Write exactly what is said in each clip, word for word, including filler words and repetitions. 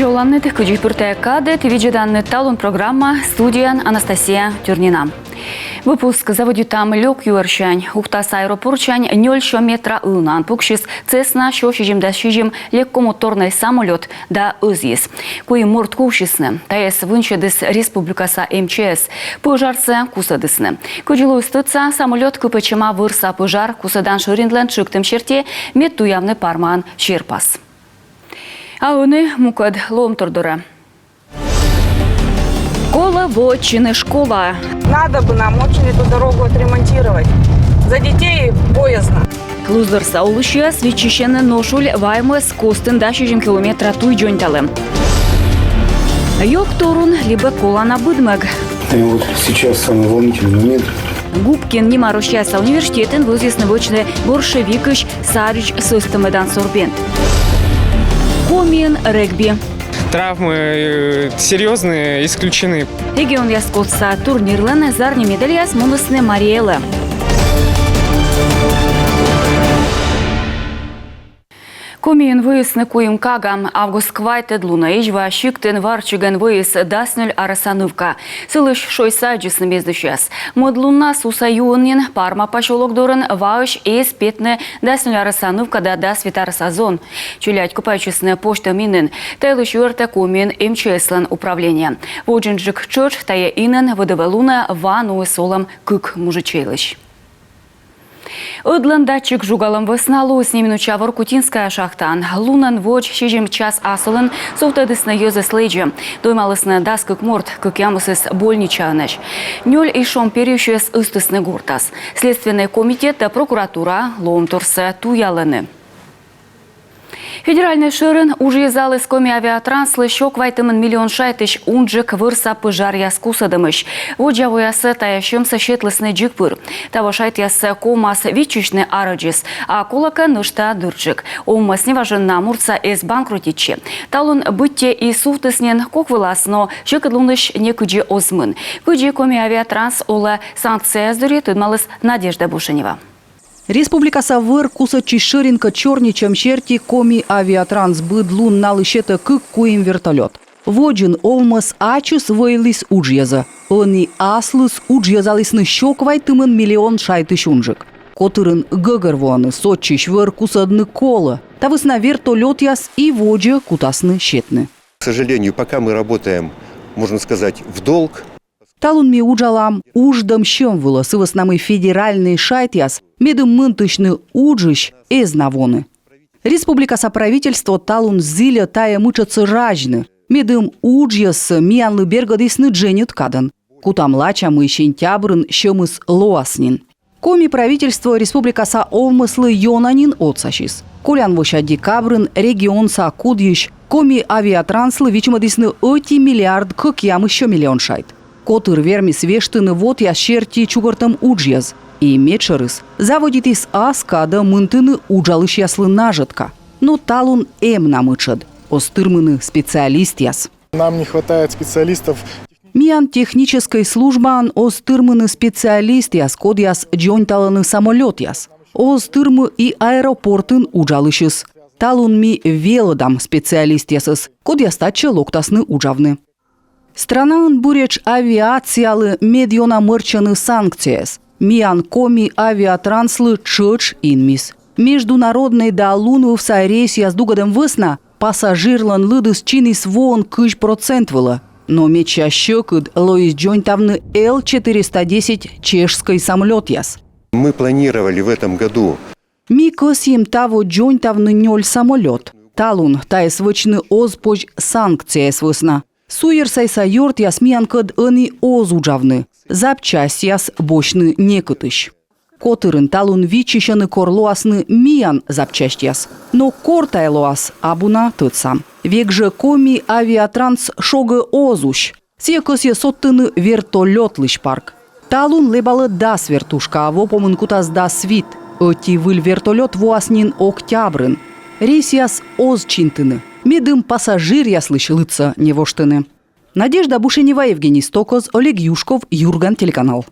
Оланныд, кыдзи пыр тайӧ кадӧ ті видзӧданныд «Талун» программа, студияын Анастасия Тюрнина. Выпуск заводитам лёк юӧрсянь. Ухтаса аэропортсянь нёль сё метра ылнаын пуксис Цесна сё сизимдас сизим легкомоторнӧй самолёт да ӧзйис. Куим морт кувсисны. Тайӧс вынсьӧдіс республикаса эм че эс. Пӧжарсӧ кусӧдісны. Кыдзи лоис тӧдса, самолёт кыпӧдчӧма вӧрса пӧжар кусӧдан шӧринлӧн тшӧктӧм серти, мед туявны Пармаын серпас. А ӧні мукӧд лоӧмтор дорӧ. Колӧ вӧчны школа. Надо бы нам очень эту дорогу отремонтировать. За детей боязно. Луздорса олысьяс виччысьӧны Ношуль ваймӧс костын дас сизим километра туй дзоньталӧм. Ёг турун либӧ колана быдмӧг. И вот сейчас самый волнительный момент. Губкин нима Россияса университетын вӧзйисны вӧчны борщевикысь саридз сӧстӧммӧдан сорбент. Комиын регби. Травмы, э, серьёзные исключены. Регионъяс костса турнирлӧн зарни медальяс мунісны Марий Элӧ. Комиын вӧйисны куим кага. Август квайтӧд лунӧ Изьва сиктын Варчигӧн вӧйис дас нёль арӧса нывка. Сылысь шой садьдзисны мездысьяс. Мӧд луннас Уса юын нин Парма посёлок дорын ваысь эз петны дас нёль арӧса нывка да дас вит арӧса зон. Челядь кӧпайтчисны позьтӧм инын. Та йылысь юӧртӧ Комиын эм че эслӧн управление. Водзынджык тшӧтш тайӧ инын ВДВ лунӧ ва нуис олӧм кык мужичӧйлысь. Ӧдлӧн датчик жугалӧм вӧсна лоис неминуча Воркутинская шахтаын. Лунӧн водз сизим час асылын сувтӧдісны йӧзӧс лэдзӧ. Доймалісны дас кык морт, кӧкъямысыс больничаынӧсь. Нёль ишом перйысьӧс ыстісны гортас. Следственнӧй комитет да прокуратура лоӧмторсӧ туялӧны. Федеральнӧй шӧрын уджйӧзаліс Коми Авиатранслы сё квайтымын миллион шайтысь унджык вӧрса пӧжаръяс кусӧдӧмысь. Воддза воясӧ тайӧ сьӧмсӧ сетлісны дзик пыр. Таво шайтъяссӧ ковмас виччысьны арӧдзыс, а колӧкӧ, нӧшта дырджык. Овмӧс неважӧн на муртса эз банкротитчы. Талун быттьӧ и сувтіс нин кок вылас, но сьӧкыдлунысь некыдзи оз мын. Кыдзи Коми Авиатранс олӧ санкцияяс дырйи, тӧдмаліс Надежда Бушенева. Республикаса вӧр кусӧдчысь шӧринкӧд сёрнитчӧм серти Коми Авиатранс быд лун налы сетӧ кык-куим вертолёт. Водзын овмӧс ачыс вӧйліс уджйӧзӧ. Ӧні аслыс уджйӧзалісны сё квайтымын миллион шайтысь унджык. Котырын гӧгӧрвоӧны, сотчысь вӧр кусӧдны колӧ. Та вӧсна вертолётъяс и водзӧ кутасны сетны. К сожалению, пока мы работаем, можно сказать, в долг. Талун ми уджалам удждӧм сьӧм вылӧ, сы вӧсна мый федеральнӧй шайтъяс, медым мынтысьны уджысь, эз на воны. Республикаса правительство талун зільӧ тайӧ мытшӧдсӧ разьны, медым уджйӧзсӧ миянлы бергӧдісны дженьыд кадӧн. Кутам лача, мый сентябрын сьӧмыс лоас нин. Коми правительство республикаса овмӧслы ёна нин отсасис. Колян вося декабрын регионса кудйысь Коми Авиатранслы вичмӧдісны ӧти миллиард кӧкъямыс сё миллион шайт. Котыр вермис вештыны вотъяс серти чукӧртӧм уджйӧз. И медшӧрыс, заводитіс ас кадӧ мынтыны уджалысьяслы нажӧтка. Но талун эм на мытшӧд: оз тырмыны специалистъяс. Нам не хватает специалистов. Миян техническӧй службаын оз тырмыны специалистъяс, кодъяс дзоньталӧны самолётъяс. Оз тырмы и аэропортын уджалысьыс. Талун ми велӧдам специалистъясӧс, кодъяс татчӧ локтасны уджавны. Странаын буретш авиациялы медъёна мӧрччӧны санкцияяс. Миян Коми Авиатранслы тшӧтш инмис. Международнӧй да лунвывса рейсъяс дугӧдӧм вӧсна пассажирлӧн лыдыс чиніс воын кызь процент вылӧ. Но медся сьӧкыд лоис дзоньтавны Л четыреста десять чешскӧй самолётъяс. Мы планировали в этом году. Ми кӧсйим таво дзоньтавны нёль самолёт. Талун тайӧс вӧчны оз позь санкцияяс вӧсна. Суйӧрсайса ёртъяс миянкӧд ӧні оз уджавны. Запчастьяс босьтны некытысь. Котырын талун виччысьӧны, кор лоасны миян запчастьяс. Но кор тайӧ лоас, абу на тӧдса. Век жӧ Коми Авиатранс шогӧ оз усь. Сійӧ кӧсйӧ содтыны вертолётлысь парк. Талун лэбалӧ дас вертушка, а во помын кутас дас вит. Ӧти выль вертолёт воас нин октябрын. Рейсъяс оз чинтыны, медым пассажиръяслысь лыдсӧ не воштыны. Надежда Бушенева, Евгений Стокоз, Олег Юшков, «Юрган» телеканал.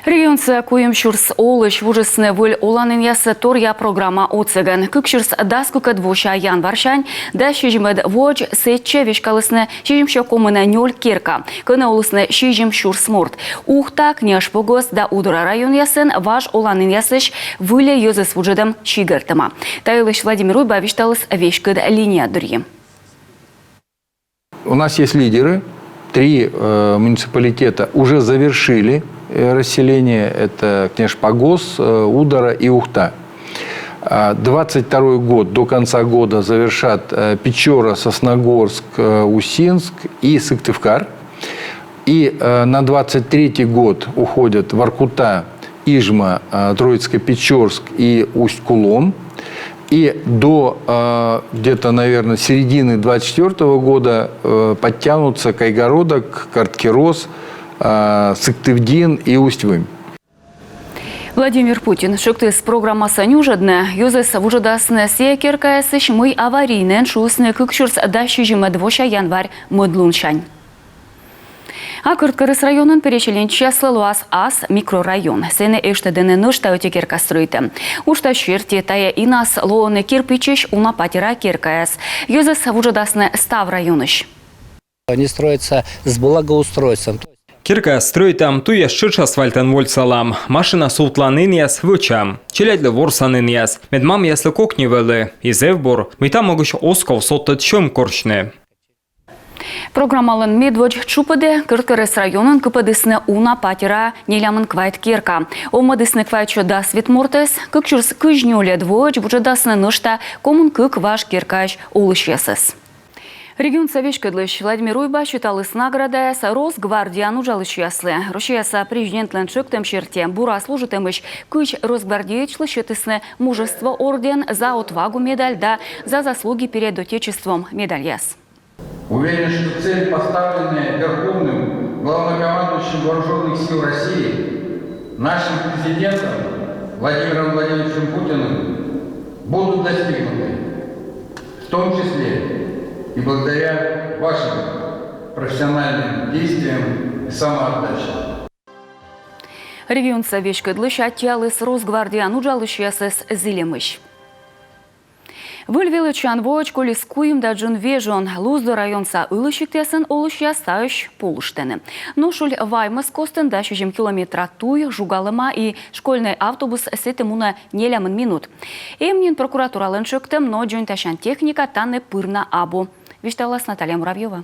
Регионса куим сюрс олысь вуджисны выль оланінъяссӧ торъя программа отсӧгӧн. Кык сюрс дас кыкӧд вося январсянь дас сизимӧд воӧдз сэтчӧ веськалісны сизимсё комын нёль керка, кӧні олісны сизим сюрс морт. Ухта, Княжпогост да Удора районъясын важ оланінъясысь выль йӧзӧс вуджӧдӧм чигӧртӧма. Та йылысь Владимир Уйба висьталіс «Веськыд линия» дырйи. У нас есть лидеры. Три э, муниципалитета уже завершили э, расселение. Это Княжпогост, э, Удора и Ухта. А двадцать второй год, до конца года завершат э, Печора, Сосногорск, э, Усинск и Сыктывкар. И э, на двадцать третий год уходят Воркута, Ижма, э, Троицко-Печорск и Усть-Кулом. И до э, где-то, наверное, середины двадцать четвёртого года э, подтянутся Кайгородок, Карткерос, э, Сыктывдин и Усть-Вым. Владимир Путин тшӧктіс программасӧ нюжӧдны. Йӧзыс вуджӧдасны сійӧ керкаясысь, мый аварийнӧйӧн шуисны кык сюрс дас сизимӧд вося январь мӧд лунсянь. А Кӧрткерӧс районын переселенецъяслы лоас ас микрорайон. Сэні эштӧдӧны нӧшта ӧти керка стрӧитӧм. Уджтас серти, тайӧ инас лоӧны кирпичысь уна патера керкаяс. Йӧзыс вуджӧдасны став районысь. Они строятся с благоустройством. Керкаяс стрӧитам, туйяс тшӧтш асфальтӧн вольсалам, машина сувтланінъяс вӧчам, челядьлы ворсанінъяс, мед мамъяслы кокни вӧлі, и зэв бур, мый та могысь оз ков содтӧд сьӧм корсьны. Программалӧн медводз тшупӧдӧ Кӧрткерӧс районын кыпӧдісны уна патераа нелямын квайт керка. Овмӧдісны квайтсё дас вит мортӧс. Кык сюрс кызь нёльӧд воӧдз вуджӧдасны нӧшта комын кык важ керкаысь олысьясӧс. Регионса веськӧдлысь Владимир Уйба сеталіс наградаяс Росгвардияын уджалысьяслы. Россияса президентлӧн тшӧктӧм серти бура служитӧмысь кызь росгвардеецлы сетісны «Мужество» орден, «За отвагу» медаль да «За заслуги перед Отечеством» медальяс. Уверен, что цели, поставленные Верховным Главнокомандующим Вооруженных Сил России, нашим президентом Владимиром Владимировичем Путиным, будут достигнуты, в том числе и благодаря вашим профессиональным действиям и самоотдаче. Регионса веськӧдлысь аттьӧаліс Росгвардияын уджалысьясӧс зільӧмысь. Выль велӧдчан воӧдз колис куим да джын вежон. Луздор районса Ылыссиктъясын олысьяс таысь полыштӧны. Ношуль Ваймӧс костын дас сизим километра туй жугалӧма, и школьнӧй автобус сэті мунӧ нелямын минут. Эм нин прокуратуралӧн тшӧктӧм, но дзоньтасян техника тані пыр на абу. Висьталас Наталья Муравьёва.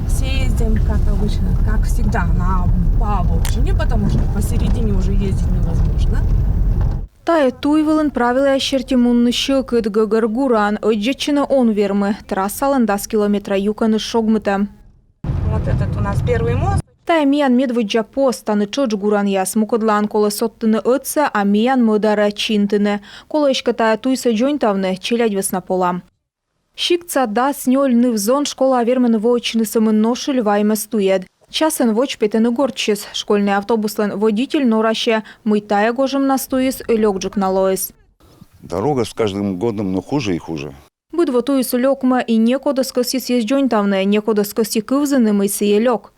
Все ездим, как обычно, как всегда, на, по обочине, потому что посередине уже ездить невозможно. Тайӧ туй вылын правилӧяс серти мунны сьӧкыд. Гӧгӧр гураӧн, ӧддзӧдчыны он вермы. Трассалӧн дас километра юкӧныс шогмытӧм. Вот этот у нас первый мост. Тайӧ миян медводдза пост, тані тшӧтш гуранъяс. Мукӧдлаын колӧ содтыны ӧдсӧ, а миян мӧдарӧ чинтыны. Колӧ эськӧ тайӧ туйсӧ дзоньтавны, челядь вӧсна полам. Сиктса дас нёль ныв-зон школаӧ вермӧны воӧдчыны сӧмын Ношуль — Ваймӧс туйӧд. Часӧн водз петӧны гортсьыс. Школьнӧй автобуслӧн водитель норасьӧ, мый тайӧ гожӧмнас туйыс лёкджык на лоис. Дорога с каждым годом, ну, хуже и хуже. Быд во туйыс лёкмӧ, и некодӧс кӧсйис сійӧс дзоньтавны, некодӧс кӧсйи кывзыны, мый сійӧ лёк.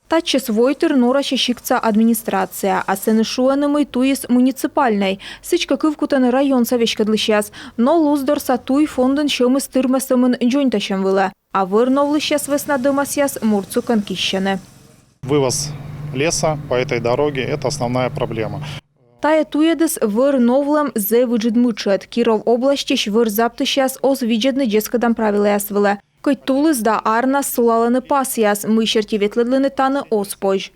Татчӧс войтыр норасьӧ сиктса администрация, а сэні шуӧны, мый туйыс муниципальнӧй. Сідзкӧ, кывкутӧны районса веськӧдлысьяс. Но Луздорса туй фондын сьӧмыс тырмӧ сӧмын дзоньтасьӧм вылӧ. А вӧр новлысьяс вӧсна дӧмасъяс муртсукӧн киссьӧны. Вывоз леса по этой дороге — это основная проблема. Тайӧ туйӧдыс вӧр новлӧм зэв ыджыд мытшӧд. Киров обласьтысь вӧр заптысьяс оз видзӧдны дзескыдам правилӧяс вылӧ. Кӧть тулыс да арнас сулалӧны пасъяс, мый серти ветлӧдлыны тані оз позь.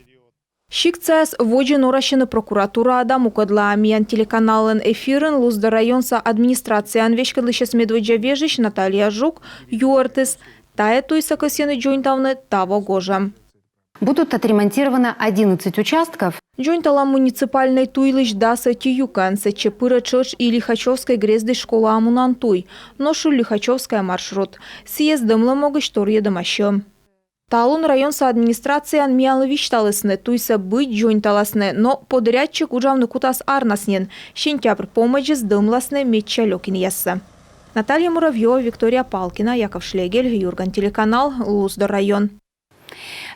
Сиктсаяс водзӧ норасьӧны прокуратураӧ да мукӧдлаӧ. Миян телеканаллӧн эфирын Луздор районса администрацияӧн веськӧдлысьӧс медводдза вежысь Наталья Жук юӧртіс: тайӧ туйсӧ кӧсйӧны дзоньтавны таво гожӧм. Будут отремонтированы одиннадцать участков. Дзоньталам муниципальнӧй туйлысь дас ӧти юкӧн. Сэтчӧ пырӧ тшӧтш и Лихачёвскӧй грездысь школаӧ мунан туй, Ношуль — Лихачёвская маршрут. Сійӧс дӧмлӧм могысь торйӧдӧма сьӧм. Талун районса администрацияын миянлы висьталісны: туйсӧ быть дзоньталасны, но подрядчик уджавны кутас арнас нин, сентябрь помӧдзыс дӧмласны медся лёкинъяссӧ. Наталья Муравьёва, Виктория Палкина, Яков Шлегель, «Юрган» телеканал, Луздор район.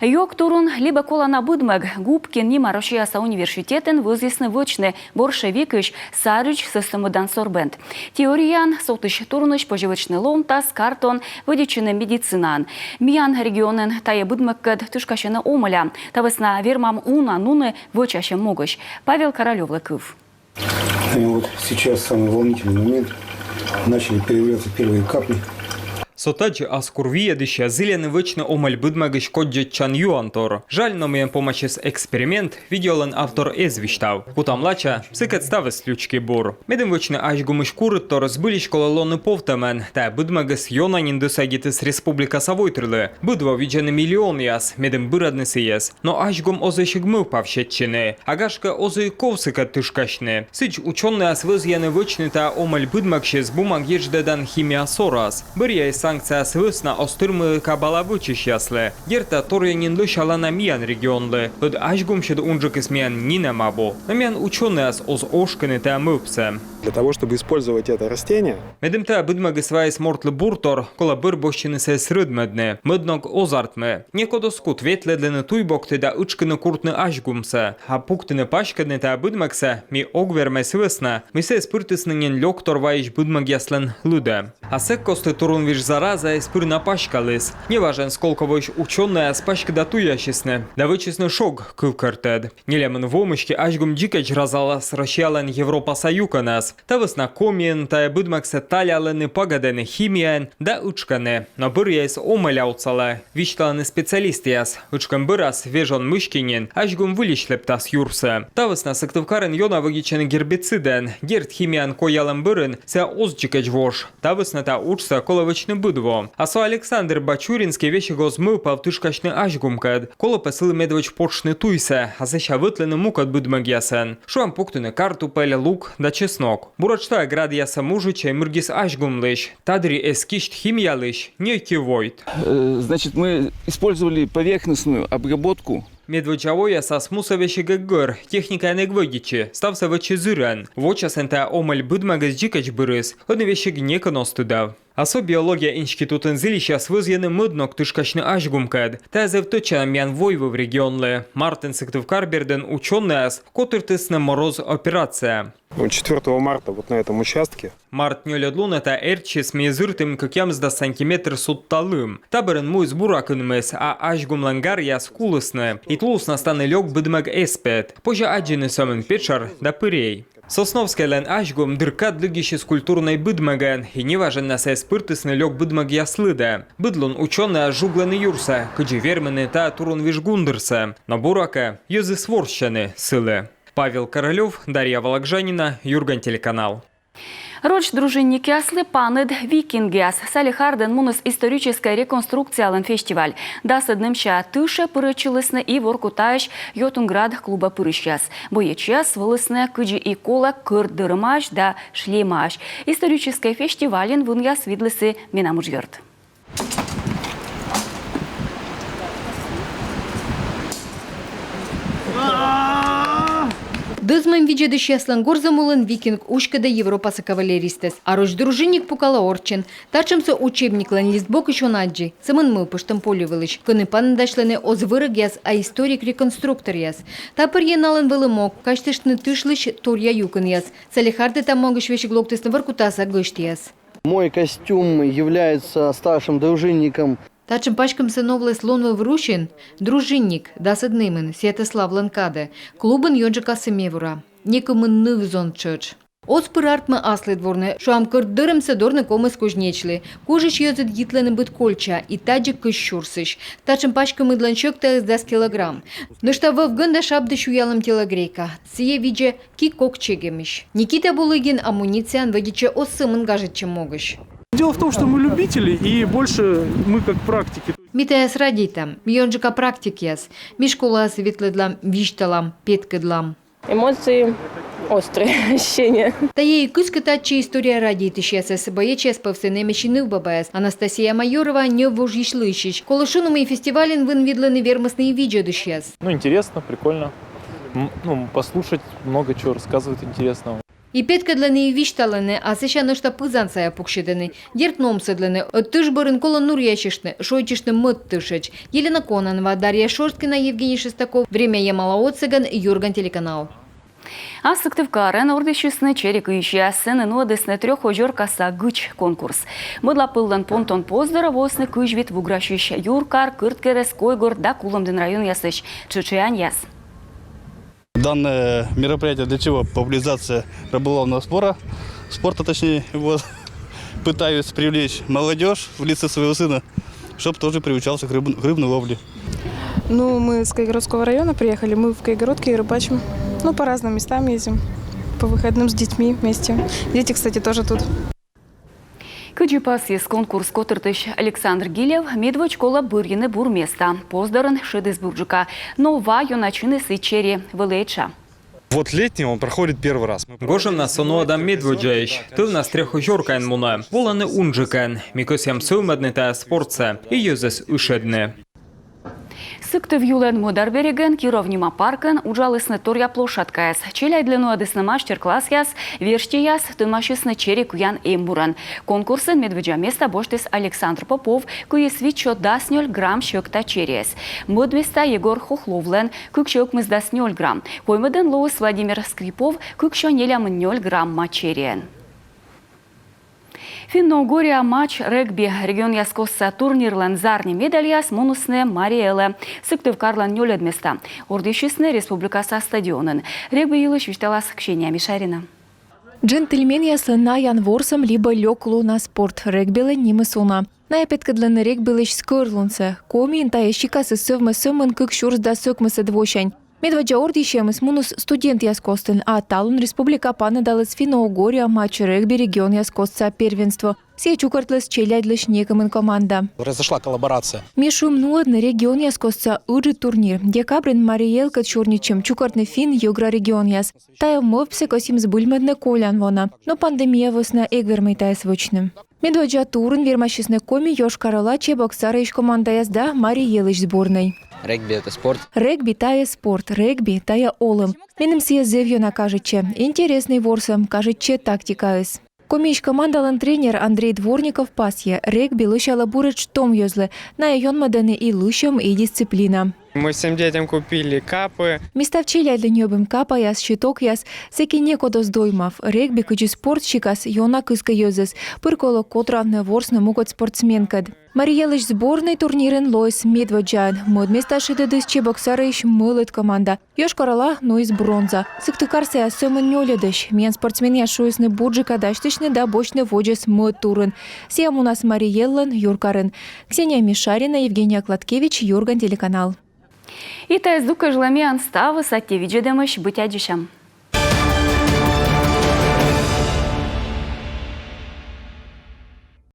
Ёг турун либӧ колана быдмӧг. Губкин нима Россияса университетын вӧзйисны вӧчны боршевикысь саридз сӧстӧммӧдан сорбент. Теорияӧн сотысь турунӧсь позьӧ вӧчны ломтас, картон, вӧдитчыны медицинаын. Миян регионын тайӧ быдмӧгкӧд тышкасьӧны омӧля. Та вӧсна вермам уна нуны вӧчасьӧм могысь. Павел Королёвлы кыв. И вот сейчас самый волнительный момент. Начали появляться первые капли. Со тадзи аскур виӧдысьяс зільӧны вӧчны омӧль быдмӧгысь коддзӧдчан юантор. Жаль, но миян помасис эксперимент видеолӧн автор эз висьтав. Кутам лача, сыкӧд ставыс лючки-бур. Медым вӧчны азьгумысь курыдтор, збыльысь колӧ лоны повтӧмӧн. Тайӧ быдмӧгыс ёна нин дӧзмӧдайтіс республикаса войтырлы. Быд во видзӧны миллионъяс, медым бырӧдны сійӧс. Но азьгум оз весиг мӧвпав сетчыны. А гашкӧ, оз и ков сыкӧд тышкасьны. Сідз, учёнӧйяс вӧзйӧны вӧчны тайӧ омӧль быдмӧгсьыс бумаг едждӧдан химия сорас. Бӧръя и санкцияяс вӧсна оз тырмы кабала вӧчысьяслы. Дерт, тайӧ торъя нин лӧсялана миян регионлы. Ӧд азьгумсьыд унджыкыс миян нинӧм абу. Но миян учёнӧйяс оз ошкыны тайӧ мӧвпсӧ. Для того, чтобы использовать это растение, Медым тайӧ быдмӧгыс вайис мортлы буртор, колӧ бӧр босьтчыны сійӧс рӧдмӧдны. Мӧд ног оз артмы. Некод оз кут ветлӧдлыны туй бокті да ытшкыны куртны азьгумсӧ. А пуктыны паськӧдны тайӧ быдмӧгсӧ ми ог вермӧй сы вӧсна, мый сійӧс пыртісны нин лёктор вайысь быдмӧгъяслӧн лыдӧ. А сэк кості турунвиж зараза эз пыр на паськаліс. Неважӧн сколковоысь учёнӧйяс паськыда туясисны да вӧчисны шог кывкӧртӧд. Нелямын во мысти азьгум дзикӧдз разалас Россиялӧн Европаса юкӧнас. Та вӧсна Комиын тайӧ быдмӧгсӧ талялӧны, пагӧдӧны химияӧн да ытшкӧны. Но бӧръяыс омӧля отсалӧ, висьталӧны специалистъяс. Ытшкӧм бӧрас вежон мысти нин азьгум выльысь лэптас юрсӧ. Та вӧсна Сыктывкарын ёна вӧдитчӧны гербицидӧн. Дерт, химияӧн койялӧм бӧрын сійӧ оз дзикӧдз вош. Та вӧсна тайӧ уджсӧ колӧ вӧчны быд во. А со Александр Бачуринский весиг оз мӧвпав тышкасьны азьгумкӧд. Колӧ пӧ сылы медводз потшны туйсӧ, а сэсся вӧтлыны мукӧд быдмӧгъясӧн. Шуам, пуктыны картупель, лук да чеснок. Буретш тайӧ градъясӧ мужичӧй мырддзис азьгумлысь. Та дырйи эз кисьт химиялысь ньӧти войт. Э, Значит, мы использовали поверхностную обработку. Медводдза воясас мусӧ весиг эг гӧр, техникаӧн эг вӧдитчы, ставсӧ вӧчи зырӧн. Вочасӧн тайӧ омӧль быдмӧгыс дзикӧдз бырис, ӧні весиг некӧн оз тыдав. А со биология институтын зільысьяс вӧзйӧны мӧд ног тышкасьны азьгумкӧд. Тайӧ зэв тӧдчана миян войвыв регионлы. Мартын Сыктывкар бердын учёнӧйяс котыртісны мороз операция. Вот четвёртого марта вот на этом участке Март нёльӧд лунӧ тайӧ эрччис ми зыртім кӧкъямысдас сантиметр судта лым. Та бӧрын муыс бура кынмис, а азьгумлӧн гаръяс кулісны. И тлуснас тані лёк быдмӧг эз пет. Позьӧ аддзыны сӧмын петшӧр да пырей. Сосновскӧйлӧн азьгум дыр кад лыддьысис культурнӧй быдмӧгӧн, и неважӧн на сійӧс пыртісны лёк быдмӧгъяс лыдӧ. Быд лун учёнӧйяс жуглӧны юрсӧ, кыдзи вермыны тайӧ турунвиж гундырсӧ. Но, буракӧ, йӧзыс ворсӧны сылы. Павел Королёв, Дарья Вологжанина, «Юрган» телеканал. Роч дружинникъяслы паныд «Викингъяс». Салехардын муніс историческӧй реконструкциялӧн фестиваль. Дасӧд нэмся тышӧ пырӧдчылісны и Воркутаысь «Йотунград» клубӧ пырысьяс. Боечьяс вӧлісны кыдзи и колӧ кӧрт дӧрӧмаӧсь да шлемаӧсь. Историческӧй фестивальын вынъяс видлісны менам уджъёрт. Дӧзмӧм видзӧдысьяслӧн горзӧм улын «Викинг» уськӧдӧ Европаса кавалеристӧс, а роч дружинник пукалӧ орччӧн. Татшӧмсӧ учебниклӧн листбокысь он аддзы, сӧмын мӧвпыштӧм поле вылысь, кӧні паныдасьлӧны оз вӧрӧгъяс, а историк-реконструкторъяс. Та пӧрйӧ налӧн вӧлі мог казьтыштны тышлысь торъя юкӧнъяс. Салехардӧ та могысь весиг локтісны Воркутаса гӧсьтъяс. Мой костюм является старшим дружинником. Татшӧм паськӧмсӧ новліс лунвыв Русьын дружинник, дасӧд нэмын, Святославлӧн кадӧ. Клубын ёнджыкасӧ ме вура. Некымын ныв зон тшӧтш. Оз пыр артмы аслыд ворны, шуам, кӧрт дӧрӧмсӧ дорны ковмис кузнечлы. Кужысь йӧзыд йитлӧны быд кольча, и тадзи кызь сюрсысь. Татшӧм паськӧмыдлӧн сьӧктаыс дас килограмм. Нӧшта вӧв гӧн да шабді сюялӧм телогрейка. Сійӧ видзӧ ки-кок чегӧмысь. Никита Булыгин амуницияӧн вӧдитчӧ оз сӧмын гажӧдчӧм могысь. Дело в том, что мы любители и больше мы как практики. Ми тайӧс радейтам, ми ёнджыка практикъяс. Ми школаас ветлӧдлам, висьталам, петкӧдлам. Эмоции острые, ощущения. Тайӧ и кыскӧ татчӧ история радейтысьясӧс. Боечьяс пӧвстӧны эмӧсь и нывбабаяс. Анастасия Майорова ньӧб вужйысь лыйсьысь. Колӧ шуны, мый фестивальын вын видлыны вермисны и видзӧдысьяс. Ну, интересно, прикольно. М, Ну, послушать много чего рассказывают интересного. И петкӧдлӧны, и висьталӧны, а сэсся нӧшта пызан сайӧ пуксьӧдӧны. Дерт, номсӧдлӧны, ӧд тыш бӧрын колӧ нуръясьыштны, шойччыштны мӧд тышӧдз. Елена Кононова, Дарья Шорсткина, Евгений Шестаков. «Время» Ямала отсӧгӧн, «Юрган» телеканал. А Сыктывкарын ордйысисны чери кыйысьяс. Сэні нуӧдісны «Трёхозёркаса гыч» конкурс. Мӧдлапыллӧн понтон поз дорӧ воисны кызь вит вуграсьысь: юркар, Кӧрткерӧс, Койгорт да Кулӧмдін районъясысь тшӧтш янъяс. Данное мероприятие для чего? Популяризация рыболовного спора, спорта, точнее. Вот. Пытаюсь привлечь молодежь в лице своего сына, чтоб тоже приучался к рыб-, к рыбной ловле. Ну, мы с Кайгородского района приехали, мы в Кайгородке рыбачим. Ну, по разным местам ездим, по выходным с детьми вместе. Дети, кстати, тоже тут. Кыдзи пасйис конкурс котыртысь Александр Гилев, медводз колӧ бӧрйыны бур места. Поз дорын шедіс бурджыка, но ва ёна чиніс и чери вӧлі этша. Вот летний он проходит первый раз. Гожӧмнас со нуӧдам медводдзаысь. Тӧвнас «Трёхозёркаын» мунӧ. Волӧны унджыкӧн. Ми кӧсъям сӧвмӧдны тайӧ спортсӧ и йӧзӧс ышӧдны. Сыктывъюлӧн мӧдар берегын, Киров нима паркын, уджалісны торъя площадкаяс. Челядьлы нуӧдісны мастер-классъяс, верстьӧяс тӧдмасисны чери кыян эмбурӧн. Конкурсын медводдза места босьтіс Александр Попов, кыйис витсё дас нёль грамм сьӧкта чериӧс. Мӧд места Егор Хохловлӧн, кыксё ӧкмысдас нёль грамм. Коймӧдӧн лоис Владимир Скрипов, кыксё нелямын нёль грамма чериӧн. Финно-Угория матч регби регионъяскостса турнирлӧн зарни медальяс мунісны Марий Элӧ. Сыктывкарлӧн нёльӧд места. Ордйысисны республикаса стадионын. Регби йылысь висьталас Ксения Мишарина. Джентльменъяслӧн наян ворсӧм либӧ лёк лунас спорт. Регбилӧн нимыс уна. Найӧ петкӧдлӧны регбилысь скӧрлунсӧ. Комиын тайӧ сикасыс сӧвмӧ сӧмын кык сюрс дас ӧкмысӧд восянь. Медводдза ордйысьӧмыс муніс студентъяс костын, а талун республика паныдаліс Финно-Угория матч регби регионъяскостса первенство. Сійӧ чукӧртліс челядьлысь некымын команда. Произошла коллаборация. Ми шуим нуӧдны регионъяскостса ыджыд турнир. Декабрын Марий Элкӧд сёрнитчим чукӧртны финн-йӧгра регионъяс. Тайӧ мӧвпсӧ кӧсйим збыльмӧдны колян вонас. Но пандемия вӧсна эг вермӧй тайӧс вӧчны. Медводдза турын вермасисны Коми, Йошкар-Ола, Чебоксарыысь командаяс да Марий Элысь сборнӧй. Регби — это спорт. Регби — тайӧ спорт, регби — тайӧ олӧм. Меным сійӧ зэв ёна кажитчӧ. Интереснӧй ворсӧм, кажитчӧ тактикаыс. Комиысь командалӧн тренер Андрей Дворников пасйӧ: регби лӧсялӧ буретш том йӧзлы, найӧ ёнмӧдӧны и лысьӧм, и дисциплина. Мы всем детям купили капы. Ми став челядьлы ньӧбим капаяс, щитокъяс, сэки некод оз доймав. Регби кыдзи спорт сикас ёна кыскӧ йӧзӧс. Пыр колӧ котравны, ворсны мукӧд спортсменкӧд. Марий Элысь сборнӧй турнирын лоис медводдзаӧн. Мӧд места шедӧдіс Чебоксарыысь «Мӧлӧт» команда. Йошкар-Ола нуис бронза. Сыктывкарсаяс сӧмын нёльӧдӧсь. Миян спортсменъяс шуисны бурджыка дасьтысьны да босьтны водзӧс мӧд турын. Сійӧ мунас Марий Эллӧн юркарын. Ксения Мишарина, Евгения Кладкевич, «Юрган» телеканал. И тайӧ здук кежлӧ миян ставыс. Аттьӧ видзӧдӧмысь, быть аддзысям.